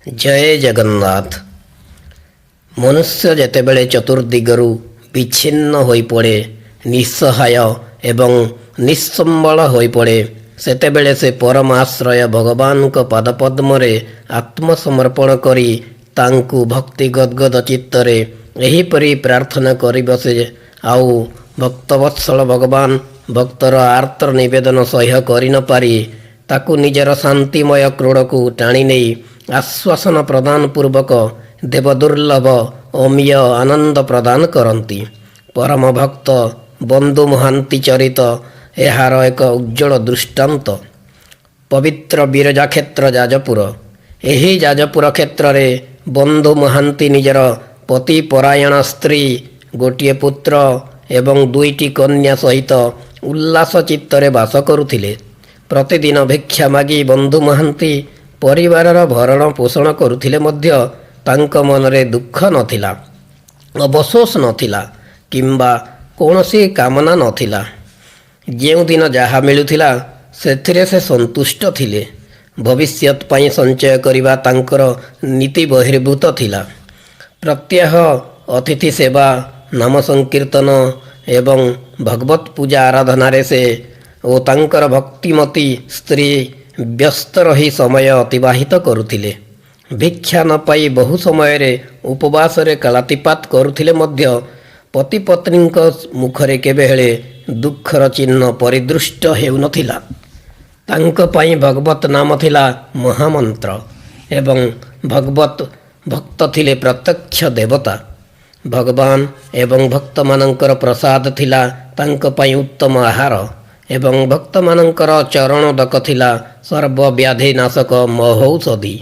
ଜୟ ଜଗନ୍ନାଥ। ମନୁଷ୍ୟ ଯେତେବେଳେ ଚତୁର୍ଦିଗରୁ ବିଚ୍ଛିନ୍ନ ହୋଇପଡ଼େ, ନିଃସହାୟ ଏବଂ ନିଃସମ୍ବଳ ହୋଇପଡ଼େ, ସେତେବେଳେ ସେ ପରମ ଆଶ୍ରୟ ଭଗବାନଙ୍କ ପାଦପଦ୍ମରେ ଆତ୍ମସମର୍ପଣ କରି ତାଙ୍କୁ ଭକ୍ତି ଗଦ୍ଗଦ ଚିତ୍ତରେ ଏହିପରି ପ୍ରାର୍ଥନା କରିବସେ, ଆଉ ଭକ୍ତବତ୍ସଳ ଭଗବାନ ଭକ୍ତର ଆର୍ତ୍ତର ନିବେଦନ ସହ୍ୟ କରିନପାରି ତାକୁ ନିଜର ଶାନ୍ତିମୟ କ୍ରୋଡ଼କୁ ଟାଣିନେଇ ଆଶ୍ୱାସନା ପ୍ରଦାନ ପୂର୍ବକ ଦେବଦୁର୍ଲଭ ଅମୀୟ ଆନନ୍ଦ ପ୍ରଦାନ କରନ୍ତି। ପରମ ଭକ୍ତ ବନ୍ଧୁ ମହାନ୍ତି ଚରିତ ଏହାର ଏକ ଉଜ୍ଜ୍ୱଳ ଦୃଷ୍ଟାନ୍ତ। ପବିତ୍ର ବିରଜା କ୍ଷେତ୍ର ଯାଜପୁର। ଏହି ଯାଜପୁର କ୍ଷେତ୍ରରେ ବନ୍ଧୁ ମହାନ୍ତି ନିଜର ପତିପରାୟଣ ସ୍ତ୍ରୀ, ଗୋଟିଏ ପୁତ୍ର ଏବଂ ଦୁଇଟି କନ୍ୟା ସହିତ ଉଲ୍ଲାସ ଚିତ୍ତରେ ବାସ କରୁଥିଲେ। ପ୍ରତିଦିନ ଭିକ୍ଷା ମାଗି ବନ୍ଧୁ ମହାନ୍ତି ପରିବାରର ଭରଣ ପୋଷଣ କରୁଥିଲେ ମଧ୍ୟ ତାଙ୍କ ମନରେ ଦୁଃଖ ନଥିଲା, ଅବଶୋଷ ନଥିଲା କିମ୍ବା କୌଣସି କାମନା ନଥିଲା। ଯେଉଁଦିନ ଯାହା ମିଳୁଥିଲା, ସେଥିରେ ସେ ସନ୍ତୁଷ୍ଟ ଥିଲେ। ଭବିଷ୍ୟତ ପାଇଁ ସଞ୍ଚୟ କରିବା ତାଙ୍କର ନୀତି ବହିର୍ଭୂତ ଥିଲା। ପ୍ରତ୍ୟହ ଅତିଥି ସେବା, ନାମ ସଂକୀର୍ତ୍ତନ ଏବଂ ଭଗବତ ପୂଜା ଆରାଧନାରେ ସେ ଓ ତାଙ୍କର ଭକ୍ତିମତୀ ସ୍ତ୍ରୀ ବ୍ୟସ୍ତ ରହି ସମୟ ଅତିବାହିତ କରୁଥିଲେ। ଭିକ୍ଷା ନ ପାଇ ବହୁ ସମୟରେ ଉପବାସରେ କାଳାତିପାତ କରୁଥିଲେ ମଧ୍ୟ ପତିପତ୍ନୀଙ୍କ ମୁଖରେ କେବେହେଲେ ଦୁଃଖର ଚିହ୍ନ ପରିଦୃଷ୍ଟ ହେଉନଥିଲା। ତାଙ୍କ ପାଇଁ ଭଗବତ ନାମ ଥିଲା ମହାମନ୍ତ୍ର ଏବଂ ଭଗବତ ଭକ୍ତ ଥିଲେ ପ୍ରତ୍ୟକ୍ଷ ଦେବତା। ଭଗବାନ ଏବଂ ଭକ୍ତମାନଙ୍କର ପ୍ରସାଦ ଥିଲା ତାଙ୍କ ପାଇଁ ଉତ୍ତମ ଆହାର ଏବଂ ଭକ୍ତମାନଙ୍କର ଚରଣୋଦକ ଥିଲା ସର୍ବବ୍ୟାଧିନାଶକ ମହୌଷଧି।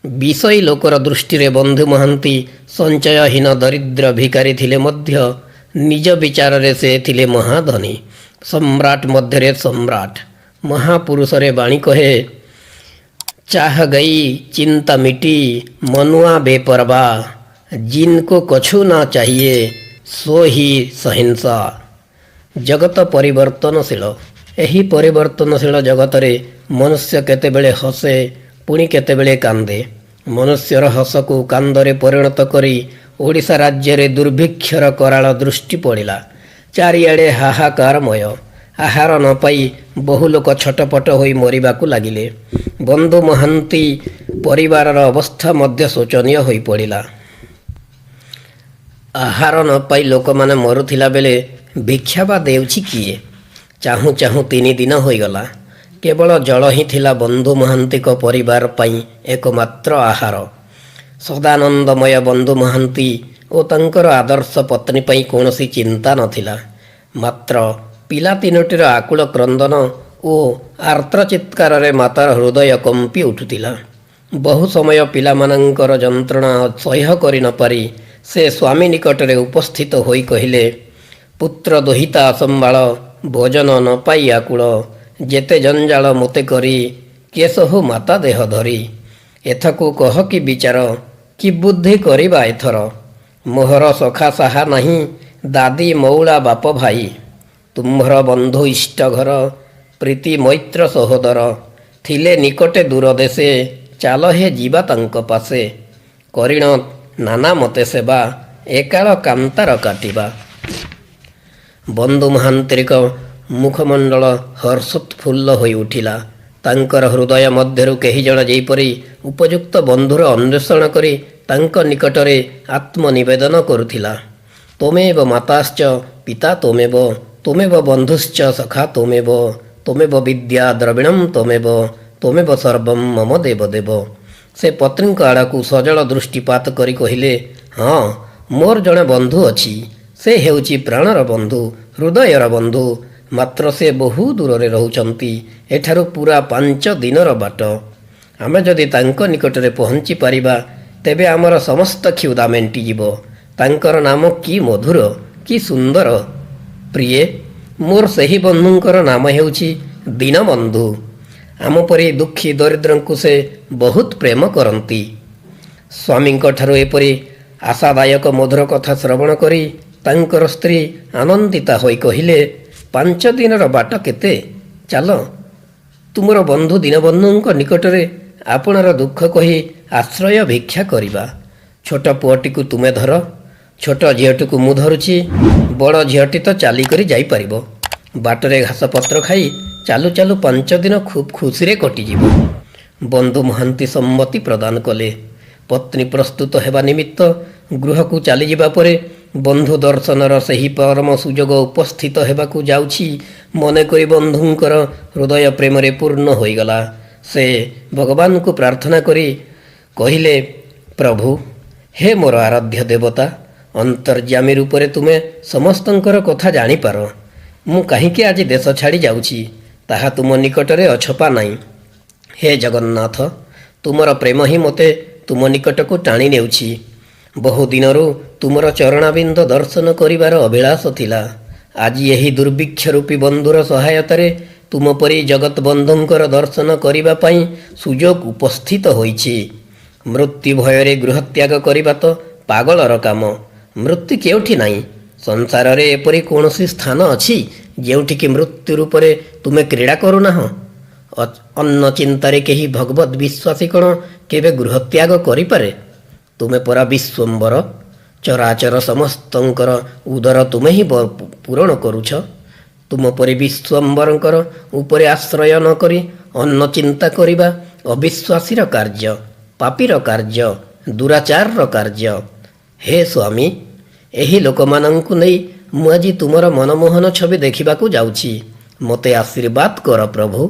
ବିଷୟୀ ଲୋକର ଦୃଷ୍ଟିରେ ବନ୍ଧୁ ମହାନ୍ତି ସଞ୍ଚୟହୀନ ଦରିଦ୍ର ଭିକାରୀ ଥିଲେ ମଧ୍ୟ ନିଜ ବିଚାରରେ ସେ ଥିଲେ ମହାଧନୀ, ସମ୍ରାଟ ମଧ୍ୟରେ ସମ୍ରାଟ। ମହାପୁରୁଷରେ ବାଣୀ କହେ, "चाह गई चिंता मिटी मनुआ बेपरवा, जिनको कछु ना चाहिए सो ही शहंशाह।" ଜଗତ ପରିବର୍ତ୍ତନଶୀଳ। ଏହି ପରିବର୍ତ୍ତନଶୀଳ ଜଗତରେ ମନୁଷ୍ୟ କେତେବେଳେ ହସେ, ପୁଣି କେତେବେଳେ କାନ୍ଦେ। ମନୁଷ୍ୟର ହସକୁ କାନ୍ଦରେ ପରିଣତ କରି ଓଡ଼ିଶା ରାଜ୍ୟରେ ଦୁର୍ଭିକ୍ଷର କରାଳ ଦୃଷ୍ଟି ପଡ଼ିଲା। ଚାରିଆଡ଼େ ହାହାକାରମୟ। ଆହାର ନ ପାଇ ବହୁ ଲୋକ ଛଟପଟ ହୋଇ ମରିବାକୁ ଲାଗିଲେ। ବନ୍ଧୁ ମହାନ୍ତି ପରିବାରର ଅବସ୍ଥା ମଧ୍ୟ ଶୋଚନୀୟ ହୋଇପଡ଼ିଲା। ଆହାର ନ ପାଇ ଲୋକମାନେ ମରୁଥିଲା ବେଳେ ଭିକ୍ଷା ବା ଦେଉଛି କିଏ? ଚାହୁଁ ଚାହୁଁ 3 ଦିନ ହୋଇଗଲା। କେବଳ ଜଳ ହିଁ ଥିଲା ବନ୍ଧୁ ମହାନ୍ତିଙ୍କ ପରିବାର ପାଇଁ ଏକମାତ୍ର ଆହାର। ସଦାନନ୍ଦମୟ ବନ୍ଧୁ ମହାନ୍ତି ଓ ତାଙ୍କର ଆଦର୍ଶ ପତ୍ନୀ ପାଇଁ କୌଣସି ଚିନ୍ତା ନଥିଲା। ମାତ୍ର ପିଲା ତିନୋଟିର ଆକୁଳ କ୍ରନ୍ଦନ ଓ ଆର୍ଦ୍ର ଚିତ୍କାରରେ ମାତାର ହୃଦୟ କମ୍ପି ଉଠୁଥିଲା। ବହୁ ସମୟ ପିଲାମାନଙ୍କର ଯନ୍ତ୍ରଣା ସହ୍ୟ କରି ନପାରି ସେ ସ୍ୱାମୀ ନିକଟରେ ଉପସ୍ଥିତ ହୋଇ କହିଲେ, "ପୁତ୍ର ଦୁହିତା ଅସମ୍ଭାଳ, ଭୋଜନ ନ ପାଇ ଆକୁଳ, ଯେତେ ଜଞ୍ଜାଳ ମୋତେ କରି, କେ ସହୁ ମାତା ଦେହ ଧରି। ଏଥକୁ କହ କି ବିଚାର, କି ବୁଦ୍ଧି କରିବା ଏଥର। ମୋହର ସଖା ସାହା ନାହିଁ, ଦାଦି ମଉଳା ବାପ ଭାଇ। ତୁମ୍ଭର ବନ୍ଧୁ ଇଷ୍ଟ ଘର, ପ୍ରୀତି ମୈତ୍ର ସହୋଦର, ଥିଲେ ନିକଟେ ଦୂର ଦେଶେ, ଚାଲ ହେ ଯିବା ତାଙ୍କ ପାଶେ। କରିଣ ନାନା ମତେ ସେବା, ଏକାଳ କାନ୍ତାର କାଟିବା।" ବନ୍ଧୁ ମହାନ୍ତିଙ୍କ ମୁଖମଣ୍ଡଳ ହର୍ଷୋତ୍ଫୁଲ୍ଲ ହୋଇ ଉଠିଲା। ତାଙ୍କର ହୃଦୟ ମଧ୍ୟରୁ କେହି ଜଣେ ଯେପରି ଉପଯୁକ୍ତ ବନ୍ଧୁର ଅନ୍ୱେଷଣ କରି ତାଙ୍କ ନିକଟରେ ଆତ୍ମନିବେଦନ କରୁଥିଲା। "त्वमेव माताश्च पिता त्वमेव, त्वमेव बन्धुश्च सखा त्वमेव, त्वमेव विद्या द्रविणं त्वमेव, त्वमेव सर्वं मम देव देव।" ସେ ପତ୍ନୀଙ୍କ ଆଡ଼କୁ ସଜଳ ଦୃଷ୍ଟିପାତ କରି କହିଲେ, "ହଁ, ମୋର ଜଣେ ବନ୍ଧୁ ଅଛି। ସେ ହେଉଛି ପ୍ରାଣର ବନ୍ଧୁ, ହୃଦୟର ବନ୍ଧୁ। ମାତ୍ର ସେ ବହୁ ଦୂରରେ ରହୁଛନ୍ତି। ଏଠାରୁ ପୁରା 5 ଦିନର ବାଟ। ଆମେ ଯଦି ତାଙ୍କ ନିକଟରେ ପହଞ୍ଚି ପାରିବା, ତେବେ ଆମର ସମସ୍ତ କ୍ଷୁଧା ମେଣ୍ଟିଯିବ। ତାଙ୍କର ନାମ କି ମଧୁର, କି ସୁନ୍ଦର! ପ୍ରିୟେ, ମୋର ସେହି ବନ୍ଧୁଙ୍କର ନାମ ହେଉଛି ଦୀନବନ୍ଧୁ। ଆମ ପରି ଦୁଃଖୀ ଦରିଦ୍ରଙ୍କୁ ସେ ବହୁତ ପ୍ରେମ କରନ୍ତି।" ସ୍ୱାମୀଙ୍କ ଠାରୁ ଏପରି ଆଶାଦାୟକ ମଧୁର କଥା ଶ୍ରବଣ କରି ତାଙ୍କର ସ୍ତ୍ରୀ ଆନନ୍ଦିତା ହୋଇ କହିଲେ, "5 ଦିନର ବାଟ କେତେ? ଚାଲ, ତୁମର ବନ୍ଧୁ ଦୀନବନ୍ଧୁଙ୍କ ନିକଟରେ ଆପଣାର ଦୁଃଖ କହି ଆଶ୍ରୟ ଭିକ୍ଷା କରିବା। ଛୋଟ ପୁଅଟିକୁ ତୁମେ ଧର, ଛୋଟ ଝିଅଟିକୁ ମୁଁ ଧରୁଛି। ବଡ଼ ଝିଅଟି ତ ଚାଲିକରି ଯାଇପାରିବ। ବାଟରେ ଘାସପତ୍ର ଖାଇ ଚାଲୁ ଚାଲୁ 5 ଦିନ ଖୁବ୍ ଖୁସିରେ କଟିଯିବ। ବନ୍ଧୁ ମହାନ୍ତି ସମ୍ମତି ପ୍ରଦାନ କଲେ। ପତ୍ନୀ ପ୍ରସ୍ତୁତ ହେବା ନିମିତ୍ତ ଗୃହକୁ ଚାଲିଯିବା ପରେ ବନ୍ଧୁ ଦର୍ଶନର ସେହି ପରମ ସୁଯୋଗ ଉପସ୍ଥିତ ହେବାକୁ ଯାଉଛି ମନେକରି ବନ୍ଧୁଙ୍କର ହୃଦୟ ପ୍ରେମରେ ପୂର୍ଣ୍ଣ ହୋଇଗଲା। ସେ ଭଗବାନଙ୍କୁ ପ୍ରାର୍ଥନା କରି କହିଲେ, ପ୍ରଭୁ, ହେ ମୋର ଆରାଧ୍ୟ ଦେବତା, ଅନ୍ତର୍ଯାମୀ ରୂପରେ ତୁମେ ସମସ୍ତଙ୍କର କଥା ଜାଣିପାର। ମୁଁ କାହିଁକି ଆଜି ଦେଶ ଛାଡ଼ି ଯାଉଛି, ତାହା ତୁମ ନିକଟରେ ଅଛପା ନାହିଁ। ହେ ଜଗନ୍ନାଥ, ତୁମର ପ୍ରେମ ହିଁ ମୋତେ ତୁମ ନିକଟକୁ ଟାଣି ନେଉଛି। ବହୁ ଦିନରୁ ତୁମର ଚରଣାବିନ୍ଦ ଦର୍ଶନ କରିବାର ଅଭିଳାଷ ଥିଲା। ଆଜି ଏହି ଦୁର୍ଭିକ୍ଷ ରୂପୀ ବନ୍ଧୁର ସହାୟତାରେ ତୁମ ପରି ଜଗତ ବନ୍ଧୁଙ୍କର ଦର୍ଶନ କରିବା ପାଇଁ ସୁଯୋଗ ଉପସ୍ଥିତ ହୋଇଛି। ମୃତ୍ୟୁ ଭୟରେ ଗୃହତ୍ୟାଗ କରିବା ତ ପାଗଳର କାମ। ମୃତ୍ୟୁ କେଉଁଠି ନାହିଁ? ସଂସାରରେ ଏପରି କୌଣସି ସ୍ଥାନ ଅଛି, ଯେଉଁଠିକି ମୃତ୍ୟୁ ରୂପରେ ତୁମେ କ୍ରୀଡ଼ା କରୁନାହଁ? ଅନ୍ନ ଚିନ୍ତାରେ କେହି ଭଗବତ ବିଶ୍ୱାସୀ କ'ଣ କେବେ ଗୃହତ୍ୟାଗ କରିପାରେ? ତୁମେ ପରା ବିଶ୍ୱମ୍ବର। ଚରାଚର ସମସ୍ତଙ୍କର ଉଦର ତୁମେ ହିଁ ପୂରଣ କରୁଛ। ତୁମ ପରି ବିଶ୍ୱମ୍ବରଙ୍କର ଉପରେ ଆଶ୍ରୟ ନ କରି ଅନ୍ନ ଚିନ୍ତା କରିବା ଅବିଶ୍ୱାସୀର କାର୍ଯ୍ୟ, ପାପୀର କାର୍ଯ୍ୟ, ଦୁରାଚାରର କାର୍ଯ୍ୟ। ହେ ସ୍ୱାମୀ, ଏହି ଲୋକମାନଙ୍କୁ ନେଇ ମୁଁ ଆଜି ତୁମର ମନମୋହନ ଛବି ଦେଖିବାକୁ ଯାଉଛି। ମୋତେ ଆଶୀର୍ବାଦ କର ପ୍ରଭୁ।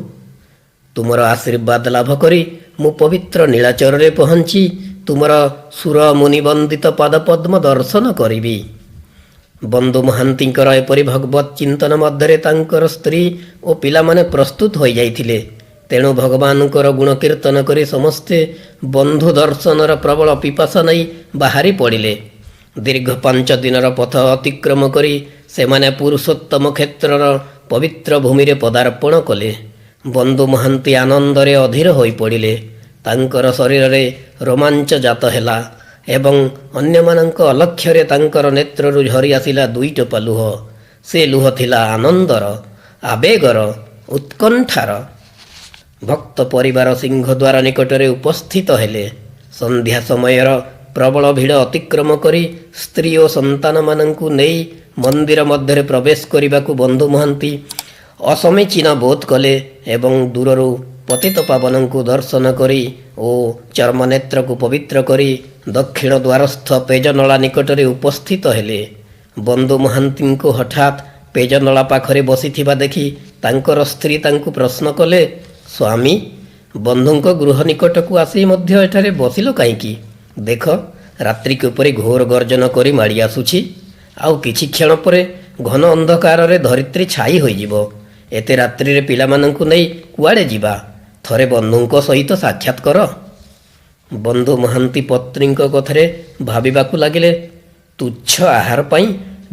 ତୁମର ଆଶୀର୍ବାଦ ଲାଭ କରି ମୁଁ ପବିତ୍ର ନୀଳାଚଳରେ ପହଞ୍ଚି ତୁମର ସୁର ମୁନିବନ୍ଦିତ ପାଦପଦ୍ମ ଦର୍ଶନ କରିବି। ବନ୍ଧୁ ମହାନ୍ତିଙ୍କର ଏପରି ଭଗବତ ଚିନ୍ତନ ମଧ୍ୟରେ ତାଙ୍କର ସ୍ତ୍ରୀ ଓ ପିଲାମାନେ ପ୍ରସ୍ତୁତ ହୋଇଯାଇଥିଲେ। ତେଣୁ ଭଗବାନଙ୍କର ଗୁଣକୀର୍ତ୍ତନ କରି ସମସ୍ତେ ବନ୍ଧୁ ଦର୍ଶନର ପ୍ରବଳ ପିପାସା ନେଇ ବାହାରି ପଡ଼ିଲେ। ଦୀର୍ଘ 5 ଦିନର ପଥ ଅତିକ୍ରମ କରି ସେମାନେ ପୁରୁଷୋତ୍ତମ କ୍ଷେତ୍ରର ପବିତ୍ର ଭୂମିରେ ପଦାର୍ପଣ କଲେ। ବନ୍ଧୁ ମହାନ୍ତି ଆନନ୍ଦରେ ଅଧୀର ହୋଇପଡ଼ିଲେ। ତାଙ୍କର ଶରୀରରେ ରୋମାଞ୍ଚ ଜାତ ହେଲା ଏବଂ ଅନ୍ୟମାନଙ୍କ ଅଲକ୍ଷ୍ୟରେ ତାଙ୍କର ନେତ୍ରରୁ ଝରି ଆସିଲା ଦୁଇ ଟୋପା ଲୁହ। ସେ ଲୁହ ଥିଲା ଆନନ୍ଦର, ଆବେଗର, ଉତ୍କଣ୍ଠାର। ଭକ୍ତ ପରିବାର ସିଂହଦ୍ୱାର ନିକଟରେ ଉପସ୍ଥିତ ହେଲେ। ସନ୍ଧ୍ୟା ସମୟର ପ୍ରବଳ ଭିଡ଼ ଅତିକ୍ରମ କରି ସ୍ତ୍ରୀ ଓ ସନ୍ତାନମାନଙ୍କୁ ନେଇ ମନ୍ଦିର ମଧ୍ୟରେ ପ୍ରବେଶ କରିବାକୁ ବନ୍ଧୁ ମହାନ୍ତି ଅସମୀଚୀନ ବୋଧ କଲେ ଏବଂ ଦୂରରୁ ପତିତ ପାବନଙ୍କୁ ଦର୍ଶନ କରି ଓ ଚର୍ମନେତ୍ରକୁ ପବିତ୍ର କରି ଦକ୍ଷିଣ ଦ୍ୱାରସ୍ଥ ପେଜନଳା ନିକଟରେ ଉପସ୍ଥିତ ହେଲେ। ବନ୍ଧୁ ମହାନ୍ତିଙ୍କୁ ହଠାତ୍ ପେଜନଳା ପାଖରେ ବସିଥିବା ଦେଖି ତାଙ୍କର ସ୍ତ୍ରୀ ତାଙ୍କୁ ପ୍ରଶ୍ନ କଲେ, ସ୍ୱାମୀ, ବନ୍ଧୁଙ୍କ ଗୃହ ନିକଟକୁ ଆସି ମଧ୍ୟ ଏଠାରେ ବସିଲ କାହିଁକି? ଦେଖ, ରାତ୍ରି କିପରି ଘୋର ଗର୍ଜନ କରି ମାଡ଼ି ଆସୁଛି। ଆଉ କିଛି କ୍ଷଣ ପରେ ଘନ ଅନ୍ଧକାରରେ ଧରିତ୍ରୀ ଛାଇ ହୋଇଯିବ। ଏତେ ରାତ୍ରିରେ ପିଲାମାନଙ୍କୁ ନେଇ କୁଆଡ଼େ ଯିବା? ଥରେ ବନ୍ଧୁଙ୍କ ସହିତ ସାକ୍ଷାତ କର। ବନ୍ଧୁ ମହାନ୍ତି ପତ୍ନୀଙ୍କ କଥାରେ ଭାବିବାକୁ ଲାଗିଲେ, ତୁଚ୍ଛ ଆହାର ପାଇଁ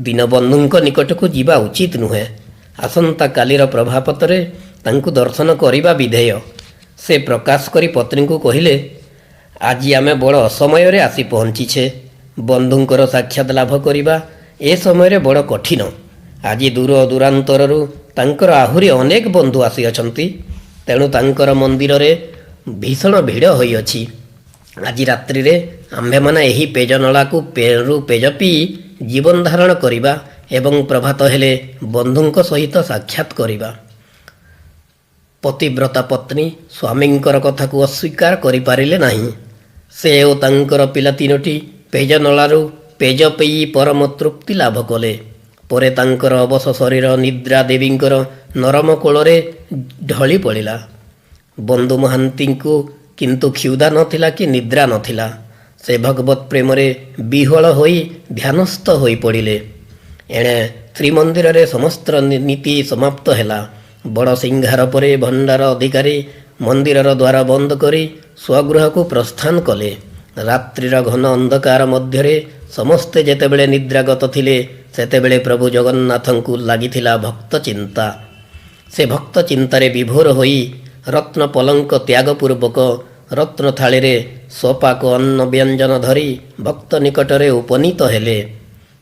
ଦୀନବନ୍ଧୁଙ୍କ ନିକଟକୁ ଯିବା ଉଚିତ ନୁହେଁ। ଆସନ୍ତା କାଲିର ପ୍ରଭାତରେ ତାଙ୍କୁ ଦର୍ଶନ କରିବା ବିଧେୟ। ସେ ପ୍ରକାଶ କରି ପତ୍ନୀଙ୍କୁ କହିଲେ, ଆଜି ଆମେ ବଡ଼ ଅସମୟରେ ଆସି ପହଞ୍ଚିଛେ। ବନ୍ଧୁଙ୍କର ସାକ୍ଷାତ ଲାଭ କରିବା ଏ ସମୟରେ ବଡ଼ କଠିନ। ଆଜି ଦୂର ଦୂରାନ୍ତରରୁ ତାଙ୍କର ଆହୁରି ଅନେକ ବନ୍ଧୁ ଆସିଅଛନ୍ତି। ତେଣୁ ତାଙ୍କର ମନ୍ଦିରରେ ଭୀଷଣ ଭିଡ଼ ହୋଇଅଛି। ଆଜି ରାତ୍ରିରେ ଆମ୍ଭେମାନେ ଏହି ପେଜନଳାକୁ ରୁ ପେଜ ପିଇ ଜୀବନ ଧାରଣ କରିବା ଏବଂ ପ୍ରଭାତ ହେଲେ ବନ୍ଧୁଙ୍କ ସହିତ ସାକ୍ଷାତ କରିବା। ପତିବ୍ରତା ପତ୍ନୀ ସ୍ୱାମୀଙ୍କର କଥାକୁ ଅସ୍ୱୀକାର କରିପାରିଲେ ନାହିଁ। ସେ ଓ ତାଙ୍କର ପିଲା ତିନୋଟି ପେଜନଳାରୁ ପେଜ ପିଇ ପରମ ତୃପ୍ତି ଲାଭ କଲେ। ପରେ ତାଙ୍କର ଅବଶ ଶରୀର ନିଦ୍ରା ଦେବୀଙ୍କର ନରମ କୋଳରେ ଢଳି ପଡ଼ିଲା। ବନ୍ଧୁ ମହାନ୍ତିଙ୍କୁ କିନ୍ତୁ କ୍ଷୁଧା ନଥିଲା କି ନିଦ୍ରା ନଥିଲା। ସେ ଭଗବତ ପ୍ରେମରେ ବିହ୍ୱଳ ହୋଇ ଧ୍ୟାନସ୍ଥ ହୋଇପଡ଼ିଲେ। ଏଣେ ଶ୍ରୀମନ୍ଦିରରେ ସମସ୍ତ ନୀତି ସମାପ୍ତ ହେଲା। ବଡ଼ ସିଂହାର ପରେ ଭଣ୍ଡାର ଅଧିକାରୀ ମନ୍ଦିରର ଦ୍ୱାର ବନ୍ଦ କରି ସ୍ୱଗୃହକୁ ପ୍ରସ୍ଥାନ କଲେ। ରାତ୍ରିର ଘନ ଅନ୍ଧକାର ମଧ୍ୟରେ ସମସ୍ତେ ଯେତେବେଳେ ନିଦ୍ରାଗତ ଥିଲେ, ସେତେବେଳେ ପ୍ରଭୁ ଜଗନ୍ନାଥଙ୍କୁ ଲାଗିଥିଲା ଭକ୍ତ ଚିନ୍ତା। ସେ ଭକ୍ତ ଚିନ୍ତାରେ ବିଭୋର ହୋଇ ରତ୍ନ ପଲଙ୍କ ତ୍ୟାଗପୂର୍ବକ ରତ୍ନ ଥାଳିରେ ସ୍ୱପାକ ଅନ୍ନ ବ୍ୟଞ୍ଜନ ଧରି ଭକ୍ତ ନିକଟରେ ଉପନୀତ ହେଲେ।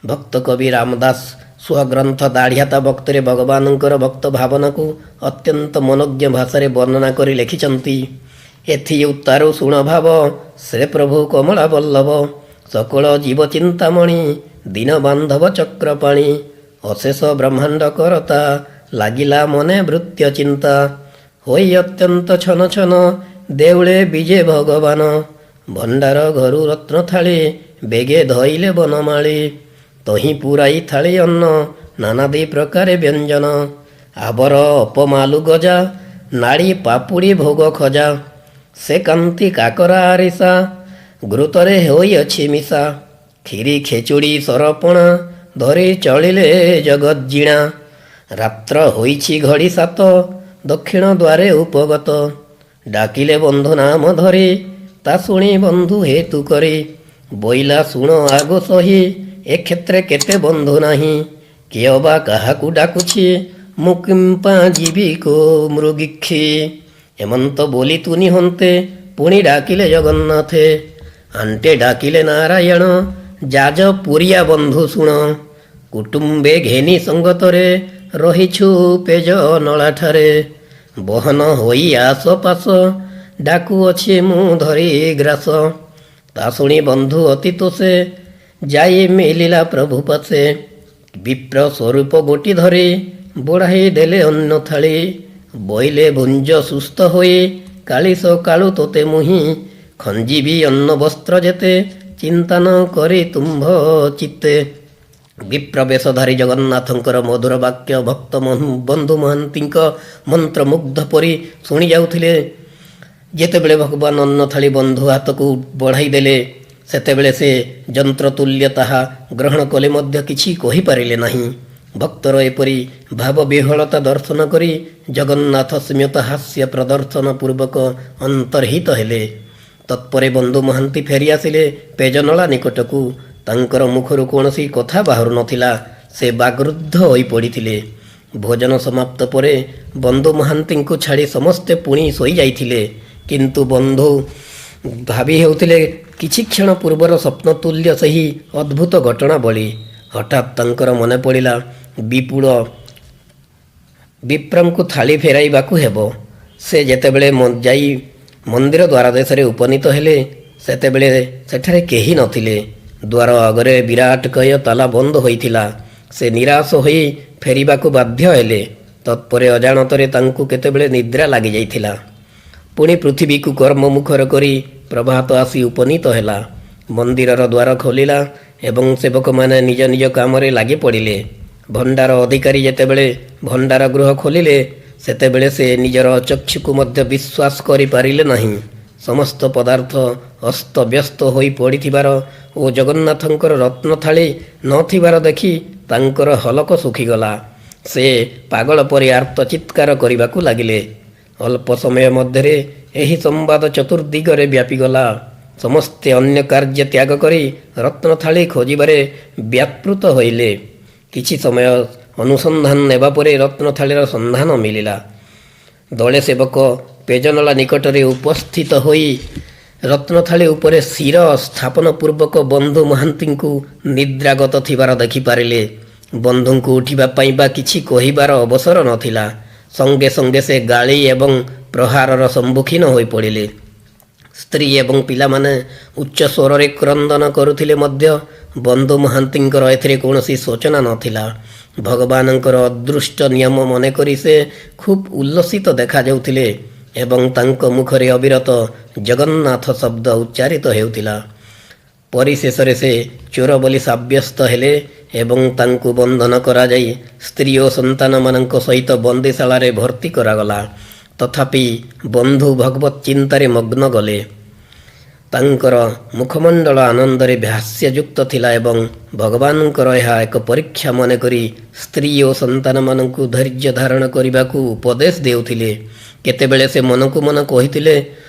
ଭକ୍ତ କବି ରାମଦାସ ସ୍ୱଗ୍ରନ୍ଥ ଦାଢ଼ିଆତା ଭକ୍ତରେ ଭଗବାନଙ୍କର ଭକ୍ତ ଭାବନାକୁ ଅତ୍ୟନ୍ତ ମନୋଜ୍ଞ ଭାଷାରେ ବର୍ଣ୍ଣନା କରି ଲେଖିଛନ୍ତି, ଏଥି ଉତ୍ତାରୁ ଶୁଣ ଭାବ, ସେ ପ୍ରଭୁ କମଳା ବଲ୍ଲଭ, ସକଳ ଜୀବ ଚିନ୍ତାମଣି, ଦୀନବାନ୍ଧବ ଚକ୍ରପାଣି, ଅଶେଷ ବ୍ରହ୍ମାଣ୍ଡ କରତା, ଲାଗିଲା ମନେ ଭୃତ୍ୟ ଚିନ୍ତା। ହୋଇ ଅତ୍ୟନ୍ତ ଛନ ଛନ ଦେଉଳେ ବିଜେ ଭଗବାନ, ଭଣ୍ଡାର ଘରୁ ରତ୍ନ ଥାଳି ବେଗେ ଧଇଲେ ବନମାଳୀ। ତହିଁ ପୁରାଇ ଥାଳି ଅନ୍ନ ନାନାଦି ପ୍ରକାରେ ବ୍ୟଞ୍ଜନ, ଆବର ଅପମାଲୁ ଗଜା, ନାଡ଼ି ପାପୁଡ଼ି ଭୋଗ ଖଜା। ସେ କାନ୍ତି କାକରା ଆରିସା ଘୃତରେ ହୋଇଅଛି ମିଶା, କ୍ଷୀରି ଖେଚୁଡ଼ି ସରପଣା ଧରି ଚଳିଲେ ଜଗଜ୍ଜିଣା। ରାତ୍ର ହୋଇଛି ଘଡ଼ି 7, ଦକ୍ଷିଣ ଦ୍ୱାରେ ଉପଗତ, ଡାକିଲେ ବନ୍ଧୁ ନାମ ଧରି, ତା ଶୁଣି ବନ୍ଧୁ ହେତୁ କରି ବୋଇଲା, ଶୁଣ ଆଗୋ ସହି, ଏ କ୍ଷେତ୍ରେ କେତେ ବନ୍ଧୁ ନାହିଁ, କିଏ ଅବା କାହାକୁ ଡାକୁଛି, ମୁଁ କିମ୍ପା ଯିବି କୋ ମୃଗୀକ୍ଷି। ଏମନ୍ତ ବୋଲି ତୁନି ହନ୍ତେ ପୁଣି ଡାକିଲେ ଜଗନ୍ନାଥେ। ଆଣ୍ଟେ ଡାକିଲେ ନାରାୟଣ, ଯାଜପୁରିଆ ବନ୍ଧୁ ଶୁଣ, କୁଟୁମ୍ବେ ଘେନି ସଙ୍ଗତରେ ରହିଛୁ ପେଜ ନଳାଠାରେ, ବହନ ହୋଇ ଆସ ପାଶ, ଡାକୁଅଛି ମୁଁ ଧରି ଗ୍ରାସ। ତା ଶୁଣି ବନ୍ଧୁ ଅତି ତୋଷେ ଯାଇ ମିଳିଲା ପ୍ରଭୁ ପାଶେ। ବିପ୍ର ସ୍ୱରୂପ ଗୋଟି ଧରି ବଢ଼ାଇ ଦେଲେ ଅନ୍ନ ଥାଳି, ବୋଇଲେ ଭୁଞ୍ଜ ସୁସ୍ଥ ହୋଇ, କାଲି ସକାଳୁ ତୋତେ ମୁହିଁ ଖଞ୍ଜିବି ଅନ୍ନ ବସ୍ତ୍ର ଯେତେ, ଚିନ୍ତା ନ କରି ତୁମ୍ଭ ଚିତ୍ତେ। ବିପ୍ର ବେଶଧାରୀ ଜଗନ୍ନାଥଙ୍କର ମଧୁର ବାକ୍ୟ ଭକ୍ତ ବନ୍ଧୁ ମହାନ୍ତିଙ୍କ ମନ୍ତ୍ରମୁଗ୍ଧ ପରି ଶୁଣି ଯାଉଥିଲେ। ଯେତେବେଳେ ଭଗବାନ ଅନ୍ନ ଥାଳି ବନ୍ଧୁ ହାତକୁ ବଢ଼ାଇ ଦେଲେ, ସେତେବେଳେ ସେ ଯନ୍ତ୍ରତୁଲ୍ୟ ତାହା ଗ୍ରହଣ କଲେ ମଧ୍ୟ କିଛି କହିପାରିଲେ ନାହିଁ। ଭକ୍ତର ଏପରି ଭାବବିହ୍ୱଳତା ଦର୍ଶନ କରି ଜଗନ୍ନାଥ ସ୍ମିତ ହାସ୍ୟ ପ୍ରଦର୍ଶନ ପୂର୍ବକ ଅନ୍ତର୍ହିତ ହେଲେ। ତତ୍ପରେ ବନ୍ଧୁ ମହାନ୍ତି ଫେରି ଆସିଲେ ପେଜନଳା ନିକଟକୁ। ତାଙ୍କର ମୁଖରୁ କୌଣସି କଥା ବାହାରୁ ନଥିଲା। ସେ ବାଗରୁଦ୍ଧ ହୋଇ ପଡ଼ିଥିଲେ। ଭୋଜନ ସମାପ୍ତ ପରେ ବନ୍ଧୁ ମହାନ୍ତିଙ୍କୁ ଛାଡ଼ି ସମସ୍ତେ ପୁଣି ଶୋଇଯାଇଥିଲେ। କିନ୍ତୁ ବନ୍ଧୁ ଭାବି ହେଉଥିଲେ କିଛି କ୍ଷଣ ପୂର୍ବର ସ୍ୱପ୍ନତୁଲ୍ୟ ସେହି ଅଦ୍ଭୁତ ଘଟଣାବଳୀ। ହଠାତ୍ ତାଙ୍କର ମନେ ପଡ଼ିଲା, ବିପୁଳ ବିପ୍ରଙ୍କୁ ଥାଳି ଫେରାଇବାକୁ ହେବ। ସେ ଯେତେବେଳେ ଯାଇ ମନ୍ଦିର ଦ୍ୱାରଦେଶରେ ଉପନୀତ ହେଲେ, ସେତେବେଳେ ସେଠାରେ କେହି ନଥିଲେ। ଦ୍ୱାର ଆଗରେ ବିରାଟକାୟ ତାଲା ବନ୍ଦ ହୋଇଥିଲା। ସେ ନିରାଶ ହୋଇ ଫେରିବାକୁ ବାଧ୍ୟ ହେଲେ। ତତ୍ପରେ ଅଜାଣତରେ ତାଙ୍କୁ କେତେବେଳେ ନିଦ୍ରା ଲାଗିଯାଇଥିଲା। ପୁଣି ପୃଥିବୀକୁ କର୍ମମୁଖର କରି ପ୍ରଭାତ ଆସି ଉପନୀତ ହେଲା। ମନ୍ଦିରର ଦ୍ୱାର ଖୋଲିଲା ଏବଂ ସେବକମାନେ ନିଜ ନିଜ କାମରେ ଲାଗି ପଡ଼ିଲେ। ଭଣ୍ଡାର ଅଧିକାରୀ ଯେତେବେଳେ ଭଣ୍ଡାର ଗୃହ ଖୋଲିଲେ, ସେତେବେଳେ ସେ ନିଜର ଚକ୍ଷୁକୁ ମଧ୍ୟ ବିଶ୍ୱାସ କରିପାରିଲେ ନାହିଁ। ସମସ୍ତ ପଦାର୍ଥ ଅସ୍ତବ୍ୟସ୍ତ ହୋଇ ପଡ଼ିଥିବାର ଓ ଜଗନ୍ନାଥଙ୍କର ରତ୍ନ ଥାଳି ନଥିବାର ଦେଖି ତାଙ୍କର ହଲକ ଶୁଖିଗଲା। ସେ ପାଗଳ ପରି ଆର୍ତ୍ତ ଚିତ୍କାର କରିବାକୁ ଲାଗିଲେ। ଅଳ୍ପ ସମୟ ମଧ୍ୟରେ ଏହି ସମ୍ବାଦ ଚତୁର୍ଦିଗରେ ବ୍ୟାପିଗଲା। ସମସ୍ତେ ଅନ୍ୟ କାର୍ଯ୍ୟ ତ୍ୟାଗ କରି ରତ୍ନ ଥାଳି ଖୋଜିବାରେ ବ୍ୟାପୃତ ହୋଇଲେ। କିଛି ସମୟ ଅନୁସନ୍ଧାନ ନେବା ପରେ ରତ୍ନ ଥାଳିର ସନ୍ଧାନ ମିଳିଲା। ଦଳେ ସେବକ ପେଜନଳା ନିକଟରେ ଉପସ୍ଥିତ ହୋଇ ରତ୍ନଥାଳି ଉପରେ ଶିର ସ୍ଥାପନ ପୂର୍ବକ ବନ୍ଧୁ ମହାନ୍ତିଙ୍କୁ ନିଦ୍ରାଗତ ଥିବାର ଦେଖିପାରିଲେ। ବନ୍ଧୁଙ୍କୁ ଉଠିବା ପାଇଁ ବା କିଛି କହିବାର ଅବସର ନଥିଲା। ସଙ୍ଗେ ସଙ୍ଗେ ସେ ଗାଳି ଏବଂ ପ୍ରହାରର ସମ୍ମୁଖୀନ ହୋଇପଡ଼ିଲେ। ସ୍ତ୍ରୀ ଏବଂ ପିଲାମାନେ ଉଚ୍ଚ ସ୍ୱରରେ କ୍ରନ୍ଦନ କରୁଥିଲେ ମଧ୍ୟ ବନ୍ଧୁ ମହାନ୍ତିଙ୍କର ଏଥିରେ କୌଣସି ଶୋଚନା ନଥିଲା। ଭଗବାନଙ୍କର ଅଦୃଷ୍ଟ ନିୟମ ମନେକରି ସେ ଖୁବ୍ ଉଲ୍ଲସିତ ଦେଖାଯାଉଥିଲେ ଏବଂ ତାଙ୍କ ମୁଖରେ ଅବିରତ ଜଗନ୍ନାଥ ଶବ୍ଦ ଉଚ୍ଚାରିତ ହେଉଥିଲା। ପରିଶେଷରେ ସେ ଚୋର ବୋଲି ସାବ୍ୟସ୍ତ ହେଲେ ଏବଂ ତାଙ୍କୁ ବନ୍ଧନ କରାଯାଇ ସ୍ତ୍ରୀ ଓ ସନ୍ତାନମାନଙ୍କ ସହିତ ବନ୍ଦିଶାଳାରେ ଭର୍ତ୍ତି କରାଗଲା। ତଥାପି ବନ୍ଧୁ ଭଗବତ ଚିନ୍ତାରେ ମଗ୍ନ ଗଲେ। ତାଙ୍କର ମୁଖମଣ୍ଡଳ ଆନନ୍ଦରେ ହାସ୍ୟଯୁକ୍ତ ଥିଲା ଏବଂ ଭଗବାନଙ୍କର ଏହା ଏକ ପରୀକ୍ଷା ମନେକରି ସ୍ତ୍ରୀ ଓ ସନ୍ତାନମାନଙ୍କୁ ଧୈର୍ଯ୍ୟ ଧାରଣ କରିବାକୁ ଉପଦେଶ ଦେଉଥିଲେ। କେତେବେଳେ ସେ ମନକୁ ମନ କହିଥିଲେ,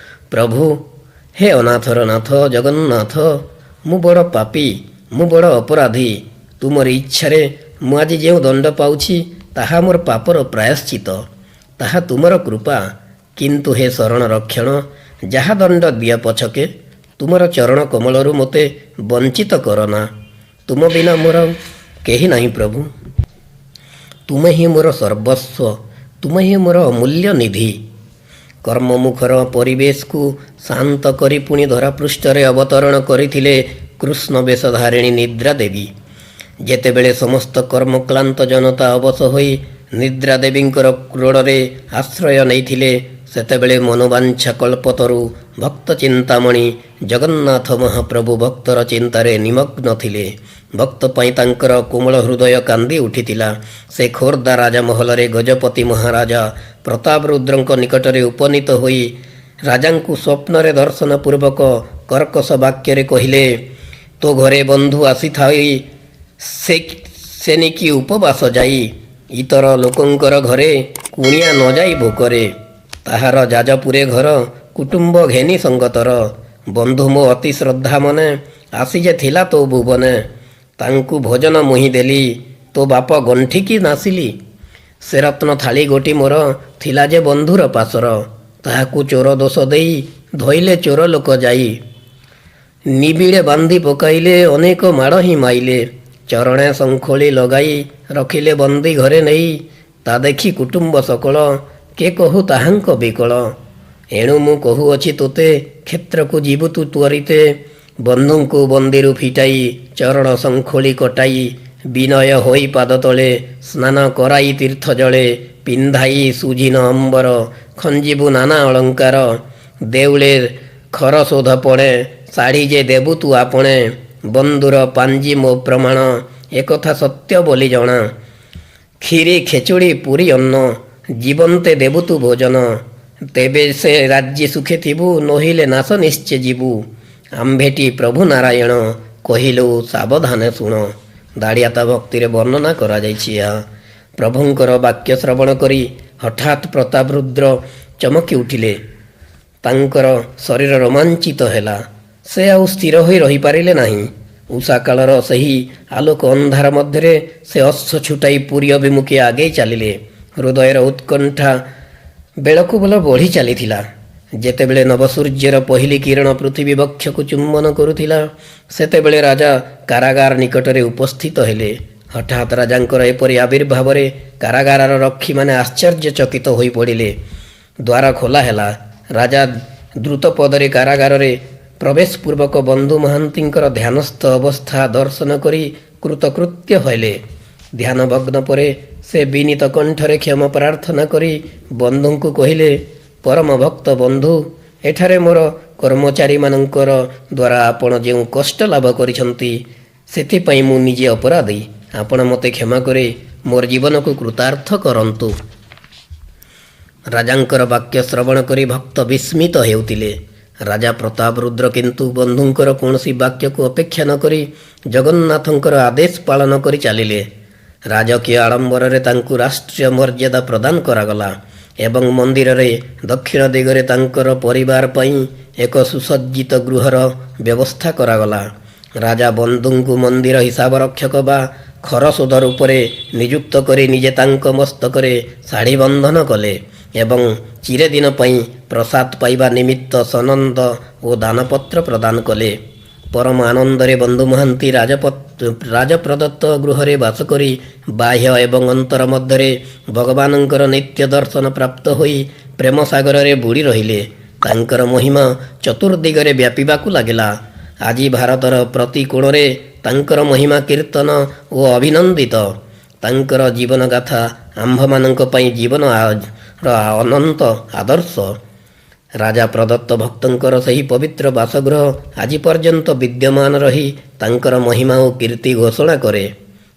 ପ୍ରଭୁ, ହେ ଅନାଥର ନାଥ ଜଗନ୍ନାଥ, ମୁଁ ବଡ଼ ପାପୀ, ମୁଁ ବଡ଼ ଅପରାଧୀ। ତୁମର ଇଚ୍ଛାରେ ମୁଁ ଆଜି ଯେଉଁ ଦଣ୍ଡ ପାଉଛି, ତାହା ମୋର ପାପର ପ୍ରାୟଶ୍ଚିତ, ତାହା ତୁମର କୃପା। କିନ୍ତୁ ହେ ଶରଣ ରକ୍ଷଣ, ଯାହା ଦଣ୍ଡ ଦିଅ ପଛକେ, ତୁମର ଚରଣ କମଳରୁ ମୋତେ ବଞ୍ଚିତ କରନା। ତୁମ ବିନା ମୋର କେହି ନାହିଁ ପ୍ରଭୁ। ତୁମେ ହିଁ ମୋର ସର୍ବସ୍ୱ, ତୁମେ ହିଁ ମୋର ଅମୂଲ୍ୟ ନିଧି। କର୍ମମୁଖର ପରିବେଶକୁ ଶାନ୍ତ କରି ପୁଣି ଧରାପୃଷ୍ଠରେ ଅବତରଣ କରିଥିଲେ କୃଷ୍ଣ ବେଶଧାରିଣୀ ନିଦ୍ରା ଦେବୀ। ଯେତେବେଳେ ସମସ୍ତ କର୍ମକ୍ଳାନ୍ତ ଜନତା ଅବଶ ହୋଇ ନିଦ୍ରା ଦେବୀଙ୍କର କ୍ରୋଡ଼ରେ ଆଶ୍ରୟ ନେଇଥିଲେ, ସେତେବେଳେ ମନୋବାଞ୍ଛା କଳ୍ପତରୁ ଭକ୍ତ ଚିନ୍ତାମଣି ଜଗନ୍ନାଥ ମହାପ୍ରଭୁ ଭକ୍ତର ଚିନ୍ତାରେ ନିମଗ୍ନ ଥିଲେ। ଭକ୍ତ ପାଇଁ ତାଙ୍କର କୋମଳ ହୃଦୟ କାନ୍ଦି ଉଠିଥିଲା। ସେ ଖୋର୍ଦ୍ଧା ରାଜମହଲରେ ଗଜପତି ମହାରାଜା ପ୍ରତାପରୁଦ୍ରଙ୍କ ନିକଟରେ ଉପନୀତ ହୋଇ ରାଜାଙ୍କୁ ସ୍ୱପ୍ନରେ ଦର୍ଶନ ପୂର୍ବକ କର୍କଶ ବାକ୍ୟରେ କହିଲେ, ତୋ ଘରେ ବନ୍ଧୁ ଆସିଥାଇ, ସେନିକି ଉପବାସ ଯାଇ, ଇତର ଲୋକଙ୍କର ଘରେ କୁଣିଆ ନ ଯାଇ ଭୋକରେ। ତାହାର ଯାଜପୁରେ ଘର, କୁଟୁମ୍ବ ଘେନି ସଙ୍ଗତର। ବନ୍ଧୁ ମୋ ଅତି ଶ୍ରଦ୍ଧା ମନେ, ଆସି ଯେ ଥିଲା ତୋ ଭୁବନେ। ତାଙ୍କୁ ଭୋଜନ ମୁହିଁ ଦେଲି, ତୋ ବାପ ଗଣ୍ଠିକି ନାସିଲି। ସେ ରତ୍ନ ଥାଳି ଗୋଟି ମୋର ଥିଲା ଯେ ବନ୍ଧୁର ପାଶର, ତାହାକୁ ଚୋର ଦୋଷ ଦେଇ ଧଇଲେ ଚୋର ଲୋକ ଯାଇ। ନିବିଡ଼େ ବାନ୍ଧି ପକାଇଲେ, ଅନେକ ମାଡ଼ ହିଁ ମାଇଲେ। ଚରଣେ ଶଙ୍ଖୋଳି ଲଗାଇ ରଖିଲେ ବନ୍ଦୀ ଘରେ ନେଇ। ତା ଦେଖି କୁଟୁମ୍ବ ସକଳ, କେ କହୁ ତାହାଙ୍କ ବିକଳ। ଏଣୁ ମୁଁ କହୁଅଛି ତୋତେ, କ୍ଷେତ୍ରକୁ ଯିବୁ ତୁ ତ୍ୱରିତେ। ବନ୍ଧୁଙ୍କୁ ବନ୍ଦୀରୁ ଫିଟାଇ, ଚରଣ ଶଙ୍ଖୋଳି କଟାଇ, ବିନୟ ହୋଇ ପାଦ ତଳେ, ସ୍ନାନ କରାଇ ତୀର୍ଥ ଜଳେ, ପିନ୍ଧାଇ ସୁଝିନ ଅମ୍ବର, ଖଞ୍ଜିବୁ ନାନା ଅଳଙ୍କାର। ଦେଉଳେ ଖରଶୋଧ ପଣେ, ଶାଢ଼ୀ ଯେ ଦେବୁ ତୁ ଆପଣେ। ବନ୍ଧୁର ପାଞ୍ଜି ମୋ ପ୍ରମାଣ, ଏକଥା ସତ୍ୟ ବୋଲି ଜଣା। କ୍ଷୀରି ଖେଚୁଡ଼ି ପୁରୀ ଅନ୍ନ, ଜୀବନ୍ତେ ଦେବୁ ତୁ ଭୋଜନ। ତେବେ ସେ ରାଜ୍ୟେ ସୁଖେ ଥିବୁ, ନୋହିଲେ ନାଶ ନିଶ୍ଚେ ଯିବୁ। ଆମ୍ଭେଟି ପ୍ରଭୁ ନାରାୟଣ, କହିଲୁ ସାବଧାନେ ଶୁଣ। ଦାଢ଼ିଆତା ଭକ୍ତିରେ ବର୍ଣ୍ଣନା କରାଯାଇଛି ଏହା। ପ୍ରଭୁଙ୍କର ବାକ୍ୟ ଶ୍ରବଣ କରି ହଠାତ୍ ପ୍ରତାପରୁଦ୍ର ଚମକି ଉଠିଲେ। ତାଙ୍କର ଶରୀର ରୋମାଞ୍ଚିତ ହେଲା। ସେ ଆଉ ସ୍ଥିର ହୋଇ ରହିପାରିଲେ ନାହିଁ। ଉଷାକାଳର ସେହି ଆଲୋକ ଅନ୍ଧାର ମଧ୍ୟରେ ସେ ଅଶ୍ୱ ଛୁଟାଇ ପୁରୀ ଅଭିମୁଖେ ଆଗେଇ ଚାଲିଲେ। ହୃଦୟର ଉତ୍କଣ୍ଠା ବେଳକୁ ବେଳ ବଢ଼ି ଚାଲିଥିଲା। ଯେତେବେଳେ ନବସୂର୍ଯ୍ୟର ପହିଲି କିରଣ ପୃଥିବୀ ବକ୍ଷକୁ ଚୁମ୍ବନ କରୁଥିଲା, ସେତେବେଳେ ରାଜା କାରାଗାର ନିକଟରେ ଉପସ୍ଥିତ ହେଲେ। ହଠାତ୍ ରାଜାଙ୍କର ଏପରି ଆବିର୍ଭାବରେ କାରାଗାରର ରକ୍ଷୀମାନେ ଆଶ୍ଚର୍ଯ୍ୟଚକିତ ହୋଇପଡ଼ିଲେ। ଦ୍ୱାର ଖୋଲା ହେଲା। ରାଜା ଦ୍ରୁତ ପଦରେ କାରାଗାରରେ ପ୍ରବେଶ ପୂର୍ବକ ବନ୍ଧୁ ମହାନ୍ତିଙ୍କର ଧ୍ୟାନସ୍ଥ ଅବସ୍ଥା ଦର୍ଶନ କରି କୃତକୃତ୍ୟ ହେଲେ। ଧ୍ୟାନଭଗ୍ନ ପରେ ସେ ବିନୀତ କଣ୍ଠରେ କ୍ଷମା ପ୍ରାର୍ଥନା କରି ବନ୍ଧୁଙ୍କୁ କହିଲେ, ପରମ ଭକ୍ତ ବନ୍ଧୁ, ଏଠାରେ ମୋର କର୍ମଚାରୀମାନଙ୍କର ଦ୍ୱାରା ଆପଣ ଯେଉଁ କଷ୍ଟ ଲାଭ କରିଛନ୍ତି, ସେଥିପାଇଁ ମୁଁ ନିଜେ ଅପରାଧୀ। ଆପଣ ମୋତେ କ୍ଷମା କରି ମୋର ଜୀବନକୁ କୃତାର୍ଥ କରନ୍ତୁ। ରାଜାଙ୍କର ବାକ୍ୟ ଶ୍ରବଣ କରି ଭକ୍ତ ବିସ୍ମିତ ହେଉଥିଲେ। ରାଜା ପ୍ରତାପରୁଦ୍ର କିନ୍ତୁ ବନ୍ଧୁଙ୍କର କୌଣସି ବାକ୍ୟକୁ ଅପେକ୍ଷା ନ କରି ଜଗନ୍ନାଥଙ୍କର ଆଦେଶ ପାଳନ କରି ଚାଲିଲେ। ରାଜକୀୟ ଆଡ଼ମ୍ବରରେ ତାଙ୍କୁ ରାଷ୍ଟ୍ରୀୟ ମର୍ଯ୍ୟାଦା ପ୍ରଦାନ କରାଗଲା ଏବଂ ମନ୍ଦିରରେ ଦକ୍ଷିଣ ଦିଗରେ ତାଙ୍କର ପରିବାର ପାଇଁ ଏକ ସୁସଜ୍ଜିତ ଗୃହର ବ୍ୟବସ୍ଥା କରାଗଲା। ରାଜା ବନ୍ଧୁଙ୍କୁ ମନ୍ଦିର ହିସାବ ରକ୍ଷକ ବା ଖରଶୋଧ ରୂପରେ ନିଯୁକ୍ତ କରି ନିଜେ ତାଙ୍କ ମସ୍ତକରେ ଶାଢ଼ୀ ବନ୍ଧନ କଲେ ଏବଂ ଚିରଦିନ ପାଇଁ ପ୍ରସାଦ ପାଇବା ନିମିତ୍ତ ସନନ୍ଦ ଓ ଦାନପତ୍ର ପ୍ରଦାନ କଲେ। ପରମ ଆନନ୍ଦରେ ବନ୍ଧୁ ମହାନ୍ତି ରାଜପ୍ରଦତ୍ତ ଗୃହରେ ବାସ କରି ବାହ୍ୟ ଏବଂ ଅନ୍ତର ମଧ୍ୟରେ ଭଗବାନଙ୍କର ନିତ୍ୟ ଦର୍ଶନ ପ୍ରାପ୍ତ ହୋଇ ପ୍ରେମ ସାଗରରେ ବୁଡ଼ି ରହିଲେ। ତାଙ୍କର ମହିମା ଚତୁର୍ଦିଗରେ ବ୍ୟାପିବାକୁ ଲାଗିଲା। ଆଜି ଭାରତର ପ୍ରତି କୋଣରେ ତାଙ୍କର ମହିମା କୀର୍ତ୍ତନ ଓ ଅଭିନନ୍ଦିତ। ତାଙ୍କର ଜୀବନଗାଥା ଆମ୍ଭମାନଙ୍କ ପାଇଁ ଜୀବନର ଅନନ୍ତ ଆଦର୍ଶ। ରାଜା ପ୍ରଦତ୍ତ ଭକ୍ତଙ୍କର ସେହି ପବିତ୍ର ବାସଗୃହ ଆଜି ପର୍ଯ୍ୟନ୍ତ ବିଦ୍ୟମାନ ରହି ତାଙ୍କର ମହିମା ଓ କୀର୍ତ୍ତି ଘୋଷଣା କରେ।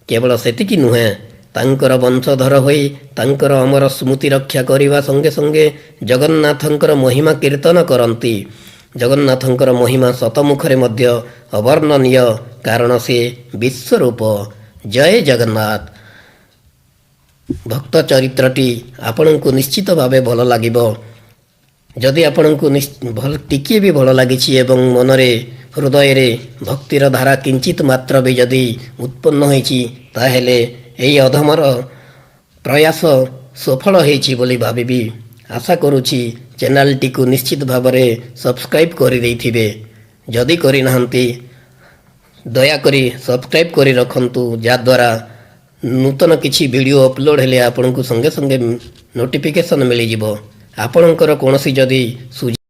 କେବଳ ସେତିକି ନୁହେଁ, ତାଙ୍କର ବଂଶଧର ହୋଇ ତାଙ୍କର ଅମର ସ୍ମୃତି ରକ୍ଷା କରିବା ସଙ୍ଗେ ସଙ୍ଗେ ଜଗନ୍ନାଥଙ୍କର ମହିମା କୀର୍ତ୍ତନ କରନ୍ତି। ଜଗନ୍ନାଥଙ୍କର ମହିମା ଶତମୁଖରେ ମଧ୍ୟ ଅବର୍ଣ୍ଣନୀୟ, କାରଣ ସେ ବିଶ୍ୱରୂପ। ଜୟ ଜଗନ୍ନାଥ। ଭକ୍ତ ଚରିତ୍ରଟି ଆପଣଙ୍କୁ ନିଶ୍ଚିତ ଭାବେ ଭଲ ଲାଗିବ। ଯଦି ଆପଣଙ୍କୁ ଭଲ ଟିକିଏ ବି ଭଲ ଲାଗିଛି ଏବଂ ମନରେ ହୃଦୟରେ ଭକ୍ତିର ଧାରା କିଞ୍ଚିତ ମାତ୍ର ବି ଯଦି ଉତ୍ପନ୍ନ ହୋଇଛି, ତାହେଲେ ଏହି ଅଧମର ପ୍ରୟାସ ସଫଳ ହେଇଛି ବୋଲି ଭାବିବି। ଆଶା କରୁଛି ଚ୍ୟାନେଲଟିକୁ ନିଶ୍ଚିତ ଭାବରେ ସବସ୍କ୍ରାଇବ୍ କରିଦେଇଥିବେ। ଯଦି କରିନାହାନ୍ତି, ଦୟାକରି ସବସ୍କ୍ରାଇବ୍ କରି ରଖନ୍ତୁ, ଯାହାଦ୍ୱାରା ନୂତନ କିଛି ଭିଡ଼ିଓ ଅପଲୋଡ଼ ହେଲେ ଆପଣଙ୍କୁ ସଙ୍ଗେ ସଙ୍ଗେ ନୋଟିଫିକେସନ୍ ମିଳିଯିବ। ଆପଣଙ୍କର କୌଣସି ଯଦି ସୁଝାବ